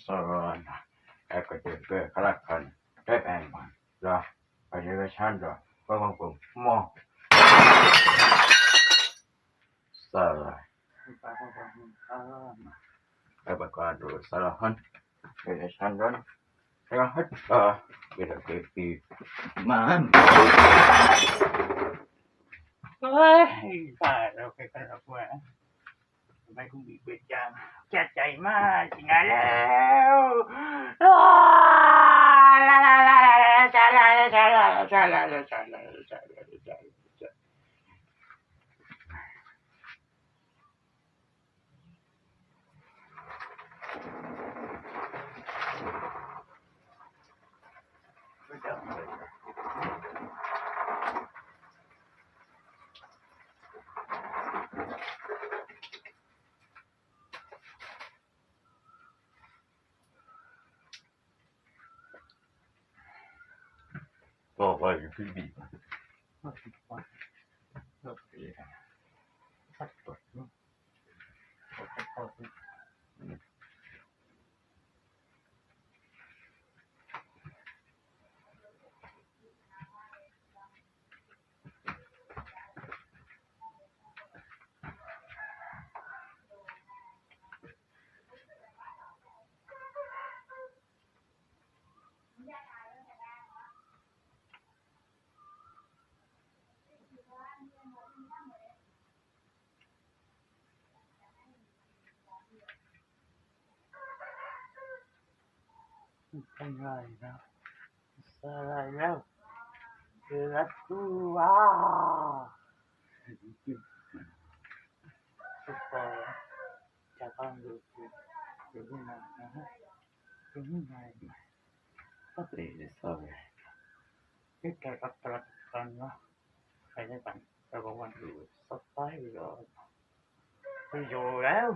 ສະຫຼອນ ແລ້ວກໍຈະເກີດຄະລະຄັນໄດ້ແປງມາລະ ປະເທດຊາດລະ ເບິ່ງເບິ່ງເບິ່ງ ໝໍ ສະຫຼອນ ແລ້ວປະກອບດ້ວຍສະຫຼອນ ເປັນຊັ້ນດອນ ສະຫຼອນ ເປັນປີມາ ໂອ້ຍ ຕາຍແລ້ວ ໄປກັນແລ້ວ ໄປ ໄປກຸງບີເປັນຈັ່ງ ຈັດໃຈມາຊິງາແລ້ວ ລາລາລາລາ ຕໍ່ໄປຄືບີບ ສະຫຼອນແລ້ວ ເຫຼືອຕົວ ຈະຕ້ອງຢູ່ທີ່ ຢູ່ທີ່ນັ້ນນະ ຢູ່ທີ່ນັ້ນ ເຮັດແຕ່ກັບຕະຫຼາດກັນເນາະ ໃຜໄດ້ກັນ ແຕ່ບາງວັນສະບາຍດອກ ຢູ່ແລ້ວ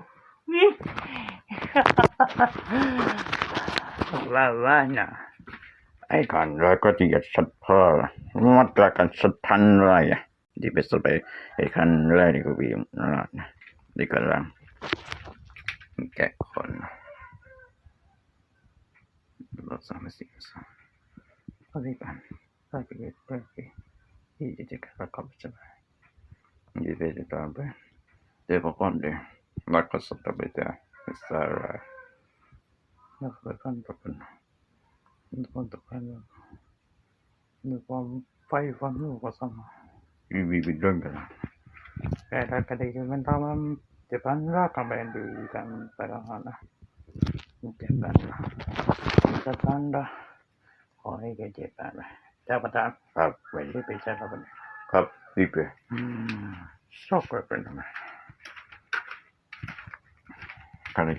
ວ່າວ່ານະ ໄອ້ການລາຍກໍຈະຍັດສັດພາ ມັດລາກັນສັດພັນລາຍ ທີ່ໄປສະໄປ ໄອ້ຄັນລາຍນີ້ກໍວິນລາດ ນີ້ກໍລາ ແກະຄົນ ລາດສາມສິບ ປະຕິບັດ ປະຕິບັດ ທີ່ຈະກະປະກອບສະບາຍ ຄັນນີ້